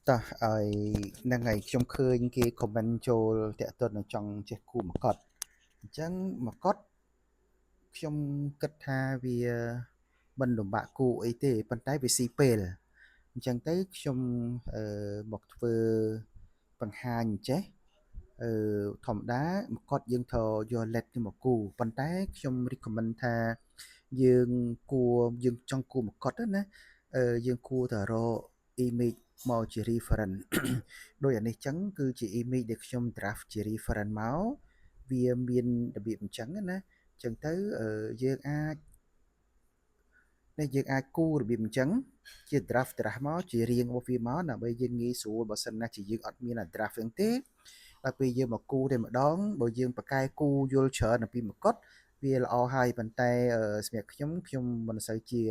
តោះឲ្យហ្នឹងហើយខ្ញុំឃើញគេ comment ចូលតាក់ទងនឹងចង់ចេះគូមកុដអញ្ចឹងមកុដខ្ញុំគិតថាវាមិនលំបាកគូអីទេប៉ុន្តែវាស៊ីពេលអញ្ចឹងទៅខ្ញុំអឺមកធ្វើបង្ហាញអញ្ចេះអឺធម្មតាមកុដយើងត្រូវយក LED នេះមកគូប៉ុន្តែខ្ញុំ recommend ថាយើងគួរយើងចង់គូមកុដណាអឺយើងគួរតែរក image មកជា reference ដូចអានេះចឹងគឺជា image ដែលខ្ញុំ draft ជា reference មកវាមានរបៀបអញ្ចឹងណាអញ្ចឹងទៅយើងអាចនេះយើងអាចគូរបៀបអញ្ចឹងជា draft draft មកជារៀងរបស់វាមកដើម្បីយើងងាយស្រួលបើសិនណាជាយើងអត់មានអា draft ហ្នឹងទេដល់ពេលយើងមកគូតែម្ដងបើយើងប្រកែគូយល់ច្រើនអំពីមកុដវាល្អហើយប៉ុន្តែសម្រាប់ខ្ញុំខ្ញុំមិនសូវជា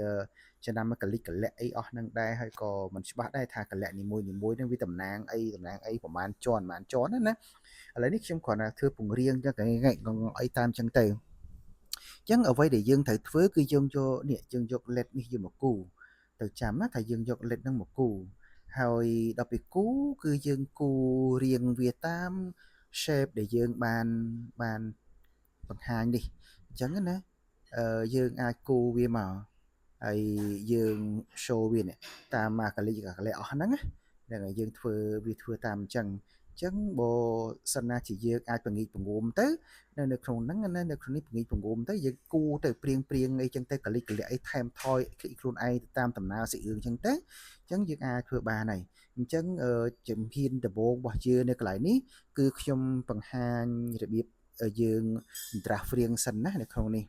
ចំណាំកលិចកលៈអីអស់នឹងដែរហើយក៏មិនច្បាស់ដែរថាកលៈនីមួយនីមួយនឹងវាតំណាងអីតំណាងអីប្រហែលជាន់ប្រហែលជាន់ណាណាឥឡូវនេះខ្ញុំគ្រាន់តែធ្វើពង្រៀងចឹងងអីតាមចឹងទៅអញ្ចឹងអ្វីដែលយើងត្រូវធ្វើគឺយើងយកនេះយើងយក LED នេះយកមកគូទៅចាំណាថាយើងយក LED ហ្នឹងមកគូហើយដល់ពេលគូគឺយើងគូរៀងវាតាម shape ដែលយើងបានបានបង្ហាញនេះអញ្ចឹងណាអឺយើងអាចគូវាមកហើយយើង show វានេះតាមអាកលិកកលៈអស់ហ្នឹងណាហ្នឹងហើយយើងធ្វើវាធ្វើតាមអញ្ចឹងអញ្ចឹងបើសិនណាជាយើងអាចពង្រីកពង្រួមទៅនៅនៅក្នុងហ្នឹងណានៅក្នុងនេះពង្រីកពង្រួមទៅយើងគូទៅព្រៀងព្រៀងអីចឹងទៅកលិកលៈអីថែមថយខ្លួនឯងទៅតាមដំណើរសាច់រឿងចឹងទៅអញ្ចឹងយើងអាចធ្វើបានហើយអញ្ចឹងជំហានដំបូងរបស់យើងនៅកន្លែងនេះគឺខ្ញុំបង្ហាញរបៀបយើង draft រៀងសិនណានៅក្នុងនេះ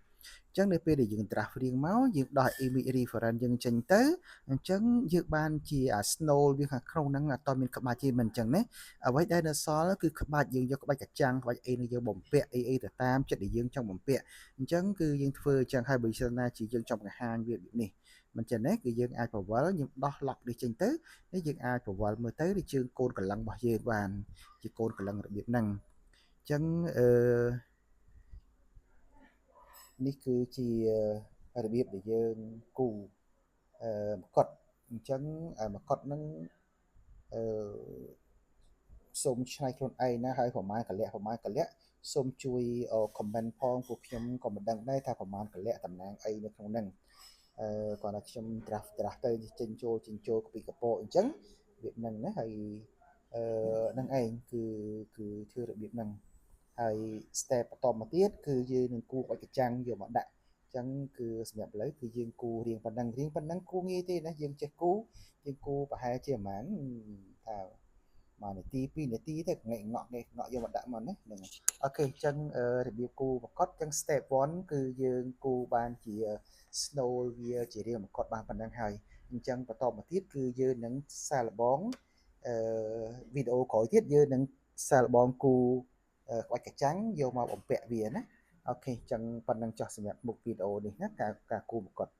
អញ្ចឹងនៅពេលដែលយើង draft រៀងមកយើងដោះ image reference យើងចេញទៅអញ្ចឹងយើងបានជាអា snow វាខាងក្នុងហ្នឹងអត់តមានក្បាច់ទេមិនអញ្ចឹងណាអ្វីដែលនៅសល់គឺក្បាច់យើងយកក្បាច់កញ្ចាំងក្បាច់អីនឹងយើងបំពាក់អីអីទៅតាមចិត្តដែលយើងចង់បំពាក់អញ្ចឹងគឺយើងធ្វើអញ្ចឹងហើយបើសិនណាជាយើងចង់បង្ហាញវារបៀបនេះមិនចឹងទេគឺយើងអាចបង្វិលយើងដោះ lock នេះចេញទៅនេះយើងអាចបង្វិលមើលទៅឬជើងកូនកលឹងរបស់យើងបានជាកូនកលឹងរបៀបហ្នឹងអញ្ចឹងអឺនេះគឺជារបៀបដែលយើងគូអឺមកុដអញ្ចឹងមកុដហ្នឹងអឺសូមឆ្នៃខ្លួនឯងណាហើយប្រហែលកលៈប្រហែលកលៈសូមជួយ comment ផងពួកខ្ញុំក៏មិនដឹងដែរថាប្រហែលកលៈតំណាងអីនៅក្នុងហ្នឹងអឺគាត់ថាខ្ញុំ draft draft ទៅចេញចូលចេញចូលកពីកពោអញ្ចឹងរបៀបហ្នឹងណាហើយអឺហ្នឹងឯងគឺគឺធ្វើរបៀបហ្នឹងហើយ step បន្តមកទៀតគឺយើងនឹងគូក្បាច់កញ្ចាំងយកមកដាក់អញ្ចឹងគឺសម្រាប់ឥឡូវគឺយើងគូរៀងប៉ុណ្ណឹងរៀងប៉ុណ្ណឹងគូងាយទេណាយើងចេះគូយើងគូប្រហែលជាប្រហែលថា1នាទី2នាទីទេងាកងក់ងាកងក់យកមកដាក់មកណាហ្នឹង OK អញ្ចឹងរបៀបគូមកុដអញ្ចឹង step 1គឺយើងគូបានជា snow វាជារៀងមកុដបានប៉ុណ្ណឹងហើយអញ្ចឹងបន្តមកទៀតគឺយើងនឹងសាកល្បងអឺវីដេអូក្រោយទៀតយើងនឹងសាកល្បងគូក្បាច់កញ្ចាំងយកមកបំពាក់វាណាOK អញ្ចឹងប៉ុណ្ណឹងចោះសម្រាប់មុខវីដេអូនេះណាការការគូមកុដ។